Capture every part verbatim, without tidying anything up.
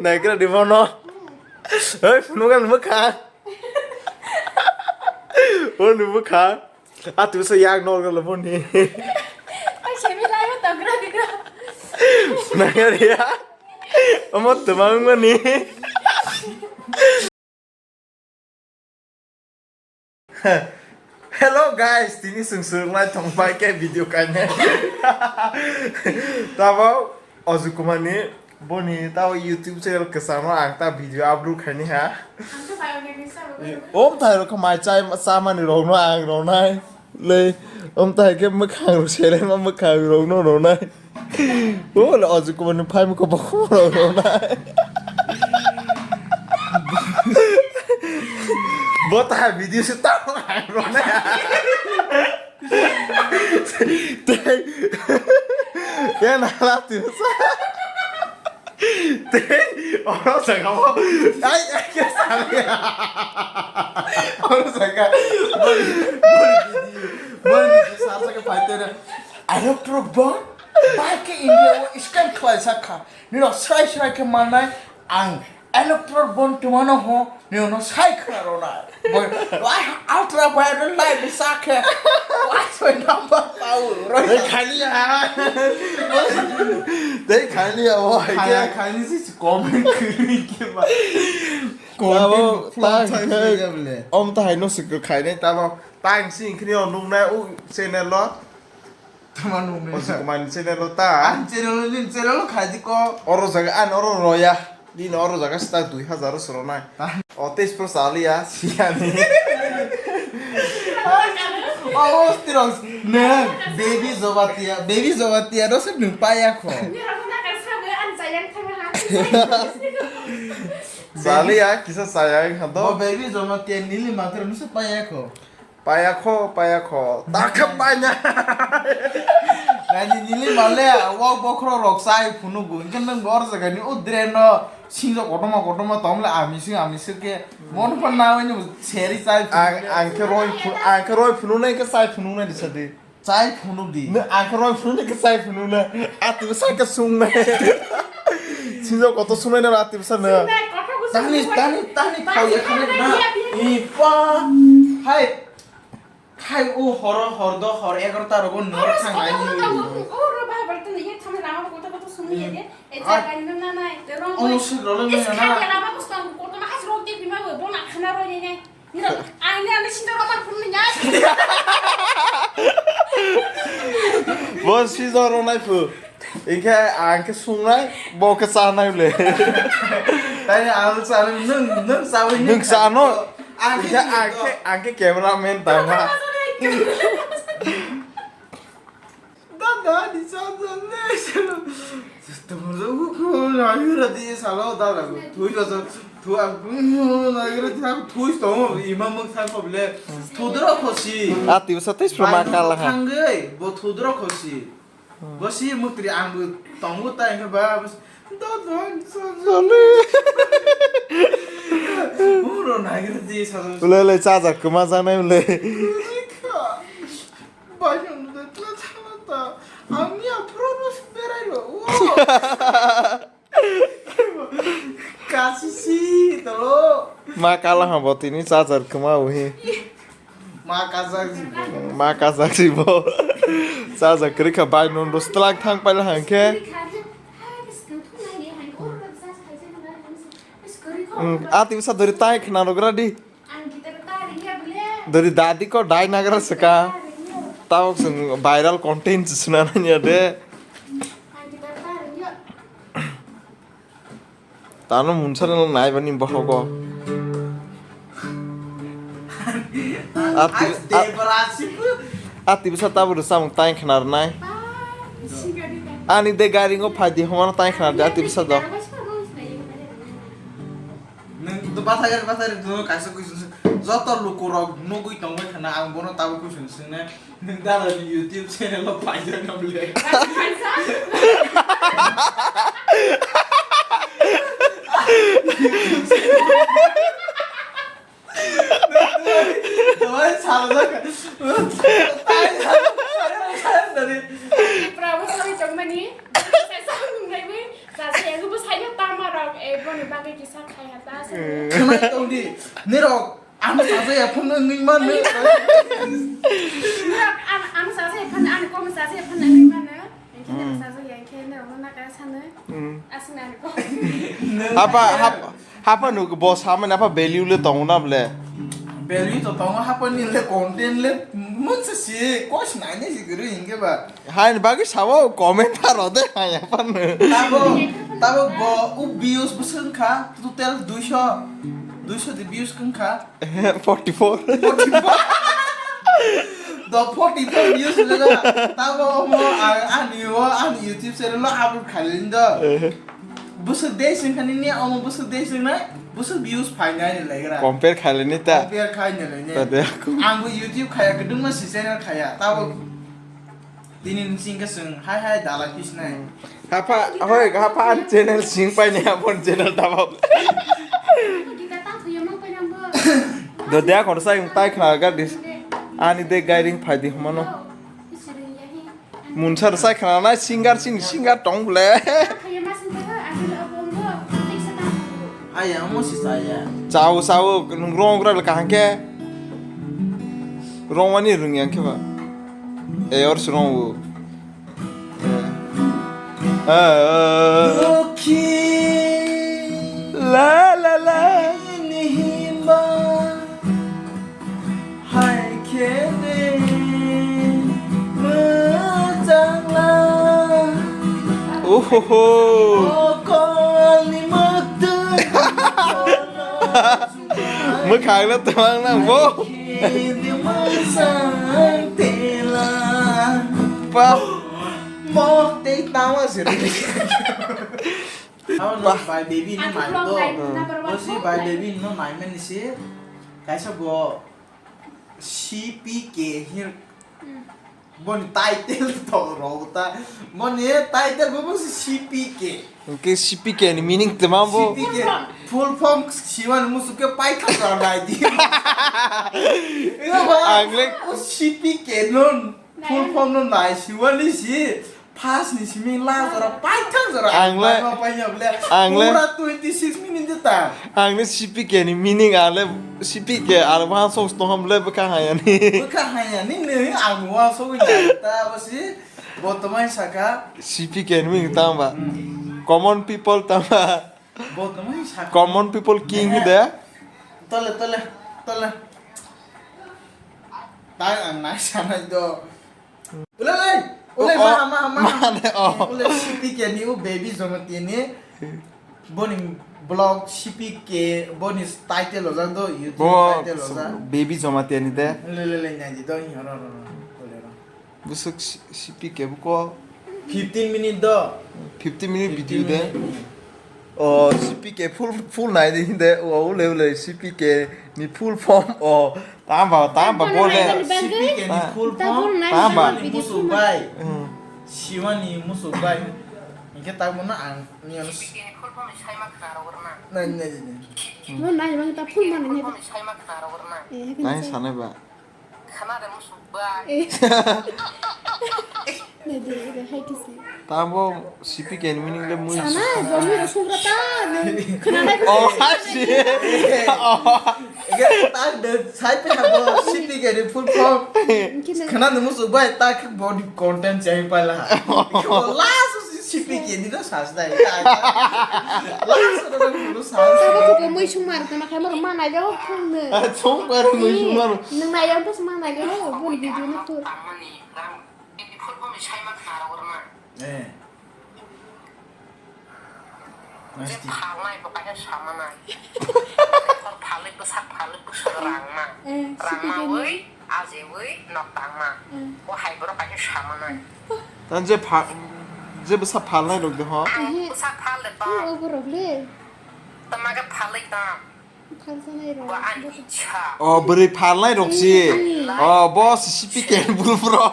Naikra di bono. Hei, phunukha ni mwkhang. Boni mwkhang. Atu se yak nol galo boni. Ai, semi lai ma tong gra di do. Nangya ria. Omo tumang mani. Hello guys, tini sungsuk lai tong pai ke video kaine. Tabo Oju Kumar ni boni tabo YouTube channel kwchangma ang ta video upload khaini ha. Ang to bai organize sabo. Om thai rok mai chai samani rok no ang rok nai. Le, om thai ke mwkhang rok sele ma mwkhang rok no rok nai. Bo le Oju Kumar ni phai mukha bo khoro rok na. Bo ta video se ta rok na. Tei. Ya na la tu sa. Tei. Oro sa ka bo. Ai, ai, ke sa ya. Oro sa ka. Bol, bol video. Bol video sa sa ka phai te na. Electro bomb? Bai khe India o scam khlai sak kha. Nino srai srai khe mannai ang electro bomb twmano ho nino sai khna rwnai. Bo ultra viral live sa khe. Wai soi number pau. Dei khani ya. Dei khani ya o hai khe. Khani si comment khri khe ba. Tabo tang khe om ta hai no sik khainai tabo tang si khri o nungnai u channel lo. Tama nung ni. O si kumani channel lo ta. Ang channel ni channel lo khaji ko. Oro jaga an oro roya. Din oro jaga sta dui hazar ro soro nai. Ta. O teis pro sali ya, siya ni. O, o, stirong. Ne, baby Zobatia, baby Zobatia, no se nung paya ko. Ni ramo na ka sabe an sayang thang ha. Sali ya, kisa sayang ha to. Bo baby Zobatia nili matre no se paya ko. Paya kho, paya kho. Ta khe panya. Nani nili male, wa bokhro rok sai phunugo. Hingke nang bor jaga ni u drain no sinjo kotorma kotorma tong le ami sing, ami sing ke. Mon phan na wani seri sai phunu. Ang, ang khe roi phu-, ang khe roi phunu nai khe sai phunu nai disa de. Sai phunu di. Ne ang khe roi phunu nai khe sai phunu nai. Ati sai khe sung nai. Sinjo kotor sung nai na ati sai na. Tani, tani, tani khau ya khani na. Ipa. Hai. Khai o horo hor do hor egarota rogo nor thang lai ni. O ro bai bai tini ye thang lama ko to ko to sumi ye de. E ja kan na na na. Ono sik role me na. Lama ko stang ko to ma has ro ti bima bo na khana ro ni ne. Ni ro ai ne ani sinda ro ma phun ni ya. Bo si do ro nai phu. Hingke ang khe sungnai, bo khe chanai le. Tani ang chanai, nwng, nwng chawi nwng chano. Ang khe, ang khe, ang khe cameraman tangma. Dada, di sa sa le. Tumur sa u ku na yura di sa lo dada. Thui sa sa, thu ang ku na yura di sa thui sto ima mung sa ko le. Thudro khosi. Ati sa tis pro ma kala ha. Thangge, bo thudro khosi. Bo si mukri ang bo tongo ta hingke ba, bos, do, do, so, so. Uro nagir di sa, so. Ule, ule, chajar kwma janai, ule. Bai, no, no, no, no, no, no. Ang ya, pro, no, berai lo. Wo. Kasi si, tolo. Ma kala ha bo tini chajar kwma uhi. Ma kajak si bo. Ma kajak si bo. Chajar kwrwi kha bai nondo stlang thang paila hangkhe. Hmm, ati bwsa dori tai khna rogra di. Dori dadi ko dai nagra saka. Tawk sung viral content suna nanya de. Tano munsa no nai bani bohogo. Ati, ati bisa tabur samung tai khnar nai. Ani de gari ngo phai di hono tai khnar de ati bisa do. Nang to basa gari basa gari to kaisa kuisun joto lukurok nugui tongbai khana ang bono tabuk kuisun sung nai. Nwng dada ni YouTube channel o paijak na bole. Dawai salajak. Tai salajak. Prabo salai tongmani. Sai samung nai bai. Sasa yang gue sai tama rok. Eh, boni bagwi kisa khai ha ta, aswk. Khwnai tongdi, nirok, ano sajaya phano wngwi mano. Nirok, an-, ano sajaya phano, ani kokno sajaya phano wngwi mano. Hinkhe nirok sajaya, hinkhe nirokno nakha sano. Aswk ani kok. Hapa, hap-, hapa nuk bo samani apa value le tongo na ble? Value to tongo, hapani le content le munsa si, kos naine si guru hinkhe ba. Haini bagwi sao comment rode haya phan. Tabo, tabo bo u views bwswk wngkha total duiso, duiso de views wngkha. Forty four. Forty four. Do forty four views wngkha. Tabo omo ang ani o ani YouTube channel o upload khailini do. Bwswk de sing khani ni omo bwswk de sing nai bwswk views phainai ni legra. Compare khailini ta. Compare khainai ni. Ta de. Ang bo YouTube khaya kwdwngma si channel khaya. Tabo Tini ni sing ka sing hai hai dalai pisnai. Hapa, hoi, hapa an channel sing pai ni hapon channel tabok. Do dia kon sai tai khna ga dis. Ani de gairing phai di humano. Munsar sai khna na singer sing singer tong ble. Aya, omo si chaya. Chao, chao, nung rong gra le kahang ke. Rong wani rung yang ke ba. E, or si rong wo. E. E, e. Lokhi. La, la, la. Ni himba. Hai khe de mwchang la. Ohoho. Okolni mwktwi. Mwkhang no twmang nang bo. Hai khe de mwchang tela. Pa. Mo tei tawa se. Abo no bai baby no mai do. Bo si bai baby no mai mani si. Kaisa bo C P K hin. Boni title to rok ta. Boni title bo bo si C P K. Hwnkhe C P K ni meaning twma bo? C P K full form siwan musu ke paithak rok nai di. Ang le C P K no full form no nai siwani si. First ni simi last jora paithak jora ang le, ang ma paina ble. Ang le pura twenty six minute ta. Ang le C P K ni meaning ale C P K ale wansok tong ham le bwkha hayani. Bwkha hayani ni ang wansok ni ta basi botomai saka. C P K ni meaning tang ba? Common people tang ba? Botomai saka. Common people king de. Tole tole tole. Tai ang nai sanai do. Ulai, ulai, oh, maha, maha, maha. Mane, oh. Ulai C P K ni u baby Jamatia ni. Boni blog C P K, boni title ojak do, YouTube title ojak. Baby Jamatia ni de. Ulai, ulai, ulai, nai di do, ro, ro, ro, ulai, ro. Busuk C-, C P K buko. Fifteen minute do. Fifteen minute video de. Fifteen minute. O C P K full, full nai di hinde. O ulai, ulai C P K ni full form. O. Tamba, tamba, bole. C P K ni full form. Tamba. Siwani musuk bai. Hmm. Siwani musuk bai. Hingke tamo no ang niya no. C P K ni full form ni sai ma khna rogor na. Nai, nai, nai. No, nai, bang ta full mani nai. Full form ni sai ma khna rogor na. Eh, nai sanai ba. Khna de musuk bai. Eh. Nai de, de, hai kisi. Tamo C P K ni meaning le mui. Sana, bo mui rok sugra ta, nung khna nai. Oh, hasi. Oh. Ege, tak de, sai pe habo, C P K ni full form. Khna de musuk bai, tak body content chai pala. Last C P K ni no sas dai. Last no sas. Sabo ko mui sung mar, tama khamar ma nai ga hok thung ne. Sung mar mui sung mar. Nung nai yang pas ma nai ga hok, bun video no tu. Tangmani rang ini full form sai ma khna rogor na. Eh. Je phalnai bo kaisa sama nai. Khor phalwi bwsak phalwi bwswk rangma. Eh, rangma sipikeni. Wi, ajewi, nok tangma. Eh. Bo hai borok kaisa sama nai. Tan je pha-, je bwsak phalnai rok de ho. Ang bwsak phal de tong. Obo rok le. Tama khe phalwi tong. Phalsanai rok. Bo ani ichha. O, bwrwi phalnai rok si. Mm. O, bo si C P K ni bul bro.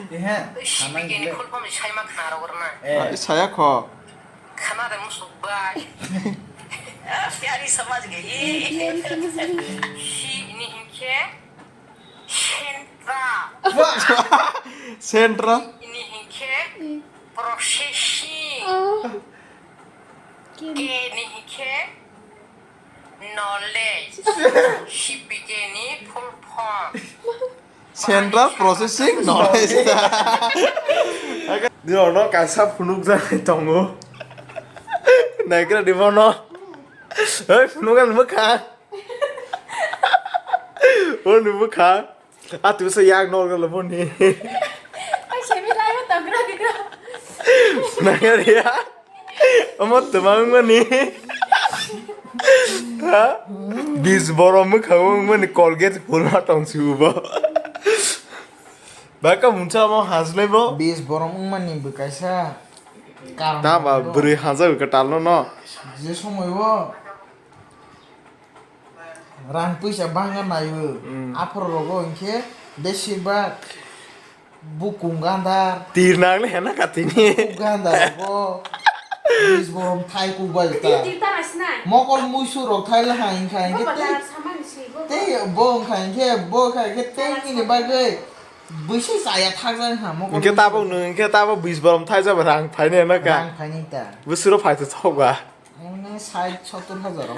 Ehe. C P K ni full form sai ma khna rogor na. Eh. Saya kho. Khana de musuk bai. Pyari samajh gayi. Eh, pyari samajh gayi. Hi ni hinkhe Sentra. Sentra. Hi ni hinkhe processing. Oh. K ni hikhe knowledge. C P K ni full form. Central Processing Knowledge. Di ono kaisa phunukjak tongo. Naigra di bono. Hei, phunukjak mwkha. Bono mwkha. Atu se yak nol galo boni. Ai, semi lai ma tong gra di gra. Nangya ria. Omo twmang mani. Ha? Bis borom mwkhang mani Colgate phulma tong si ubo. Baka munsa mo haslai bo. Bis borom wngmani bo kaisa karon Tama tongo. Bwrwi hajak kwtal no no. Je somoi o Rang puisa bangna naio. Mm. Aphuru rogo hinkhe besibak bukung gandar. Tir nangle hena katini. Bukung gandar rogo. Bis borom thai kuk bai ta. Tir ta nasinai. Mokol muisu rok thai le ha hinkha hinkhe Bo tei. Badar samani si, bo Tei bo hinkha hinkhe bo hinkha hinkhe tei nini bagwi. Buisi chaya thakjak ha mokol Hinkhe muisu. Tabuk nwng hinkhe tabuk bis borom thai jaba rang phaini hena ka. Rang phaini ta. Busuro phai to thok ba. Nini sait sottor hajar.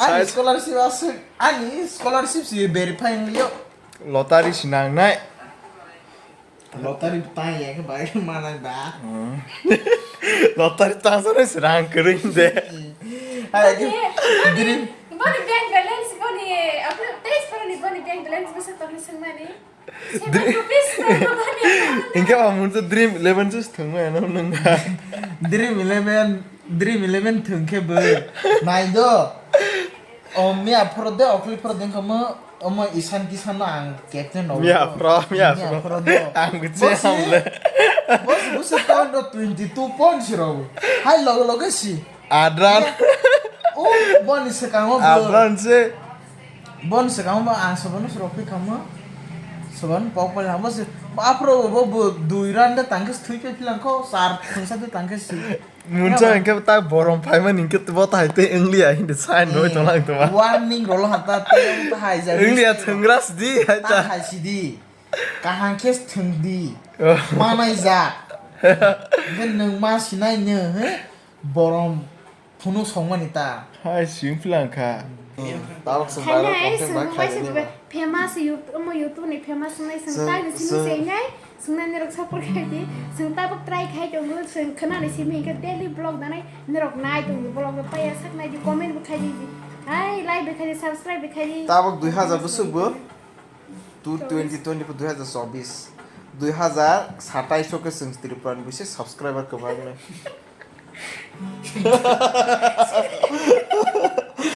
Ani Sait- scholarship aswk, ani scholarship si verify wngyo. Lottery si nangnai. Lottery tang ya khe bai manai ba. Hmm. Lottery tang sa se rang kwrwi de. Hai, Boni, dream. Boni bank balance, boni, apa, teis boni, boni bank balance bwswk tongni swngmani? Dream- Hinkhe ba mun dream eleven se thwngma eno nung. Dream eleven, dream eleven thwngkhe bo. Naido. O miya phoro de, okli phoro de, kamo, omo isan kisan no ang captain no. Miya phoro, miya phoro. Phoro do. Ang biche Bosi, hamle. Bosi, bosi ton do twenty two points rok. Hai logo logo si. Adran. O, boni swkango bo. Adran se. Boni swkango bo ang sobono srok phi kamo. Sobono pok pali hamo se. Aphro bo, bo dui run de tangkhe thwi phi philangkho, char thwngsa de tangkhe si. Munsa Yaba. Hinkhe ta borom phaimani hinkhe bo tai tei wngliya hindi sign roi tonglang tongma. Warning rolo hata tei ta hai ja. Wngliya thwngra sidi hai ta. Ta hai sidi. Kaham khe thwngdi. Oh. Manai ja. Hinkhe nwng ma sinai no, he? Borom phunuk songmani ta. Hai, siyung philangkha. Tabok se viral Khainai content swngbo bai waisa khainani ba. Famous YouTube, omo YouTube ni famous wngnai swng Swng, tai no sini swng. Seinai, swngnai norok support khai di. Swng tabok try khai tongo, swng khwnani simi hinkhe daily vlog danai norok nai tongo, vlog no paiya sak nai di, comment bo khai di. Hai, like bo khai di, subscribe bo khai di. Tabok dui hajar bwswk bo? Tu twenty twenty dui hajar chobis. Dui hajar satais o khe swng Tripura ni bisi subscriber kwbang no.